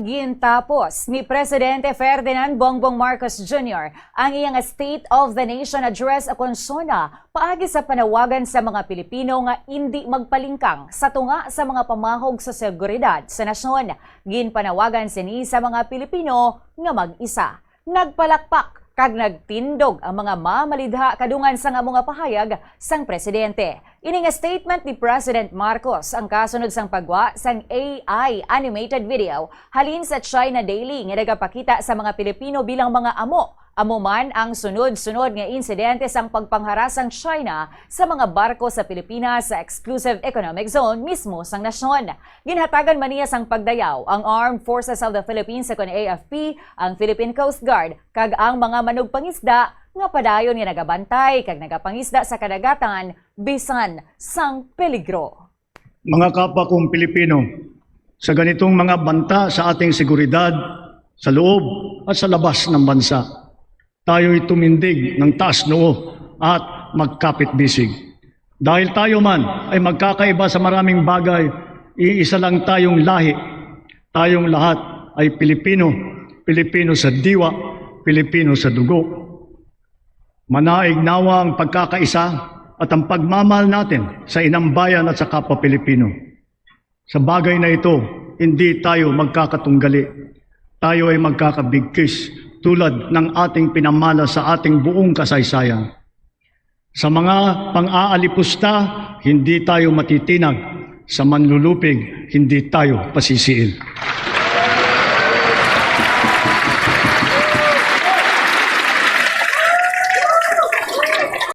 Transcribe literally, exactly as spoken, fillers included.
Gintapos ni Presidente Ferdinand Bongbong Marcos Junior ang iyang State of the Nation Address ukon SONA paagi sa panawagan sa mga Pilipino nga indi magpalingkang sa tunga sa mga pamahog sa seguridad sa nasyon. Ginpanawagan sini sa mga Pilipino nga mag-isa. Nagpalakpak kag nagtindog ang mga mamalidha kadungan sang amo nga pahayag sang presidente. Ini nga statement ni President Marcos ang kasunod sang paggwa sang A I animated video halin sa China Daily nga nagapakita sa mga Pilipino bilang mga amo. Amo man ang sunod-sunod nga insidente sang pagpangharas sang China sa mga barko sa Pilipinas sa Exclusive Economic Zone mismo sang nasyon. Ginhatagan man niya sang pagdayaw ang Armed Forces of the Philippines, ukon A F P, ang Philippine Coast Guard, kag ang mga manugpangisda nga padayon nga nagabantay kag nagapangisda sa kadagatan bisan sang peligro. Mga kapwa kong Pilipino, sa ganitong mga banta sa ating seguridad, sa loob at sa labas ng bansa, tayo'y tumindig ng taas noo at magkapit bisig. Dahil tayo man ay magkakaiba sa maraming bagay, iisa lang tayong lahi. Tayong lahat ay Pilipino, Pilipino sa diwa, Pilipino sa dugo. Manaig nawa ang pagkakaisa at ang pagmamahal natin sa inang bayan at sa kapwa Pilipino. Sa bagay na ito, hindi tayo magkakatunggali. Tayo ay magkakabigkis tulad ng ating pinamana sa ating buong kasaysayan. Sa mga pang-aalipusta, hindi tayo matitinag. Sa manlulupig, hindi tayo pasisiil.